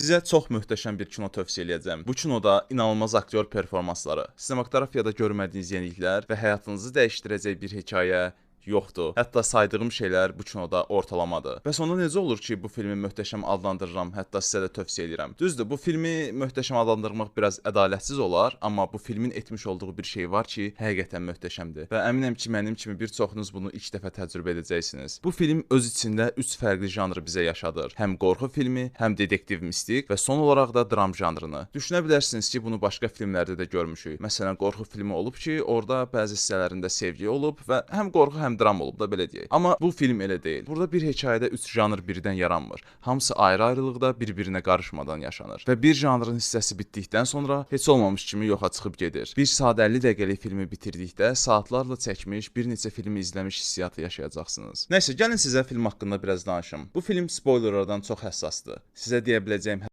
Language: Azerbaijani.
Sizə çox möhtəşəm bir kino tövsiyə eləyəcəm. Bu kinoda inanılmaz aktyor performansları, sinematografiyada görmədiyiniz yeniliklər və həyatınızı dəyişdirəcək bir hekayə yoxdur. Hətta saydığım şeylər bu kinoda ortalamadır. Bəs onda necə olur ki, bu filmi möhtəşəm adlandırıram, hətta sizə də tövsiyə edirəm. Düzdür, bu filmi möhtəşəm adlandırmaq biraz ədalətsiz olar, amma bu filmin etmiş olduğu bir şey var ki, həqiqətən möhtəşəmdir. Və əminəm ki, mənim kimi bir çoxunuz bunu ilk dəfə təcrübə edəcəksiniz. Bu film öz içində 3 fərqli janrı bizə yaşadır. Həm qorxu filmi, həm detektiv mistik və son olaraq da dram janrını. Düşünə bilərsiniz ki, bunu başqa filmlərdə də görmüşük. Məsələn, qorxu filmi olub ki, orada bəzi hissələrində sevgi olub və həm qorxu, həm dram olub da, belə deyək. Amma bu film elə deyil. Burada bir hekayədə 3 janr birdən yaranmır. Hamısı ayrı-ayrılıqda bir-birinə qarışmadan yaşanır. Və bir janrın hissəsi bitdikdən sonra heç olmamış kimi yoxa çıxıb gedir. 1 saat 50 dəqiqəlik filmi bitirdikdə saatlarla çəkmiş, bir neçə filmi izləmiş hissiyatı yaşayacaqsınız. Nəysə, gəlin sizə film haqqında biraz danışım. Bu film spoilerlardan çox həssasdır. Sizə deyə biləcəyim